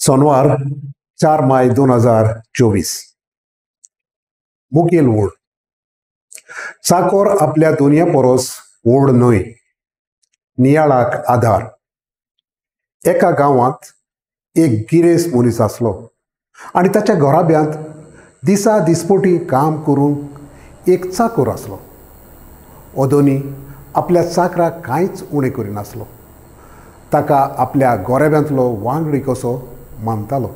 सोनवार 4 माय 2024. मुखेल ओळ. चाकोर आपल्या दुनिया परोस व्हड न्हय, नियाळाक आधार. एका गांवांत एक गिरेस्त मनीस आसलो आनी ताच्या घराब्यांत दिसा दिसपोटी काम करूंक एक चाकोर आसलो. अदोनी आपल्या चाकराक कांयच उणें करिनासलो. ताका आपल्या गोरेब्यांतलो वांगडी कसो मानतालो.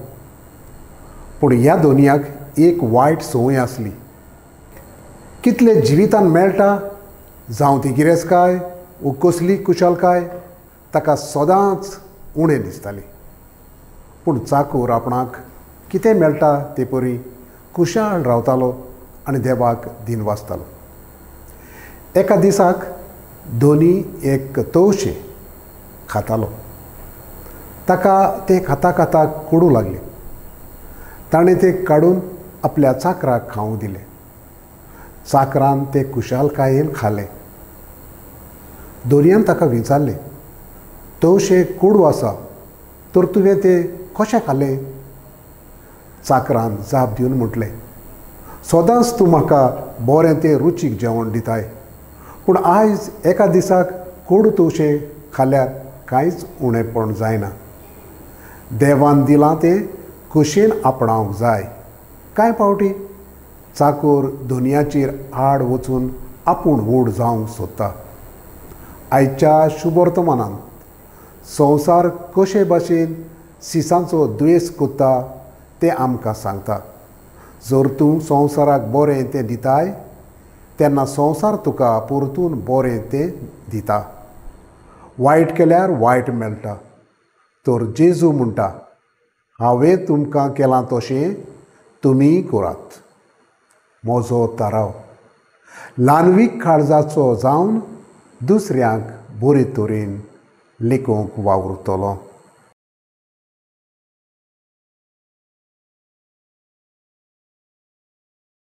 पूण ह्या दोनयाक एक वायट संवय आसली. कितले जिवितान मेळटा, जावं ती गिरेस्तकाय वो कसली कुशलकाय, ताका सदांच उणें दिसताली. पूण चाकूर आपणाक कितें मेळटा ते परी कुशाळ रावतालो आनी देवाक दिन वाचतालो. एका दिसाक दोनी एक तवशें खातालो. ताका तें खाता खाता कोडू लागलें. ताणें तें काडून आपल्या चाकराक खावंक दिलें. चाकरान तें कुशालकायेन खालें. दोनयान ताका विचारलें, तवशें कोडू आसा तर तुवें तें कशें खालें? चाकरान जाप दिवन म्हटलें, सदांच तूं म्हाका बरें तें रुचीक जेवण दिताय, पूण आयज एका दिसाक कोडू तवशें खाल्यार कांयच उणेपण जायना. देवान दिलां तें खोशयेन आपणावंक जाय. कांय फावटी चाकोर दुनियाचेर आड वचून आपूण व्हड जावंक सोदता. आयच्या शुभवर्तमानान संवसार कशे भाशेन सिसांचो द्वेस करता तें आमकां सांगता. जर तूं संवसाराक बरें तें दिताय तेन्ना संवसार तुका परतून बरें तें दिता. वायट केल्यार वायट मेळटा. तर जेजू म्हणटा, हांवें तुमकां केलां तशें तुमी करात. म्हजो ताराव ल्हानवीक काळजाचो जावन दुसऱ्यांक बरे तरेन लेखूंक वावुरतलो.